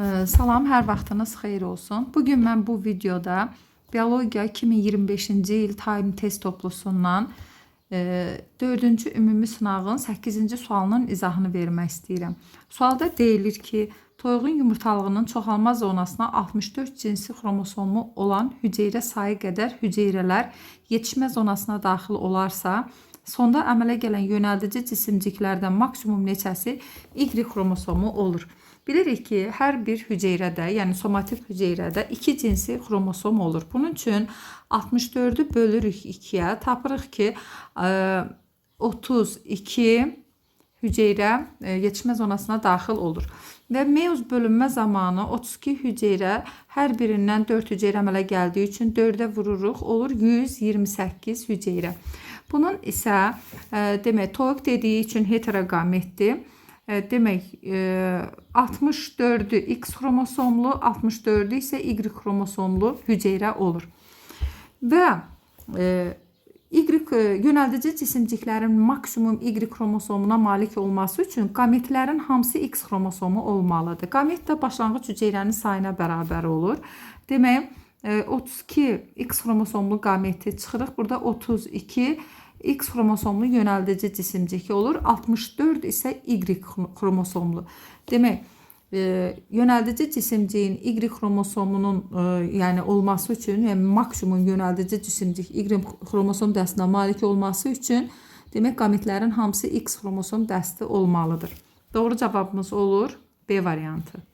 Salam, hər vaxtınız xeyir olsun. Bu gün mən bu videoda biologiya 2025-ci il time test toplusundan 4-cü ümumi sınağın 8-ci sualının izahını vermək istəyirəm. Sualda deyilir ki, toyuğun yumurtalığının çoxalma zonasına 64 cinsi xromosomu olan hüceyrə sayı qədər hüceyrələr yetişmə zonasına daxil olarsa, sonda əmələ gələn yönəldici cisimciklərdən maksimum neçəsi Y xromosomu olur? Bilirik ki, hər bir hüceyrədə, yəni somatik hüceyrədə iki cinsi xromosom olur. Bunun üçün 64-ü bölürük 2-yə, tapırıq ki, 32 hüceyrə yetişmə zonasına daxil olur. Və meyoz bölünmə zamanı 32 hüceyrə hər birindən 4 hüceyrə əmələ gəldiyi üçün 4-ə vururuq, olur 128 hüceyrə. Bunun isə demək, toyuq dediyi üçün heteroqametdir. Demək, 64-ü X xromosomlu, 64-ü isə Y xromosomlu hüceyrə olur. Və Y yönəldici cisimciklərin maksimum Y xromosomuna malik olması üçün qametlərin hamısı X xromosomu olmalıdır. Qamet də başlanğıc hüceyrənin sayına bərabər olur. Demək, 32 X xromosomlu qameti çıxırıq. Burada 32 X xromosomlu yönəldici cisimcik olur. 64 isə Y xromosomlu. Demək, yönəldici cisimciyin Y xromosomunun yəni olması üçün, yəni maksimum yönəldici cisimcik Y xromosom dəstinə malik olması üçün, demək, qametlərin hamısı X xromosom dəsti olmalıdır. Doğru cavabımız olur B variantı.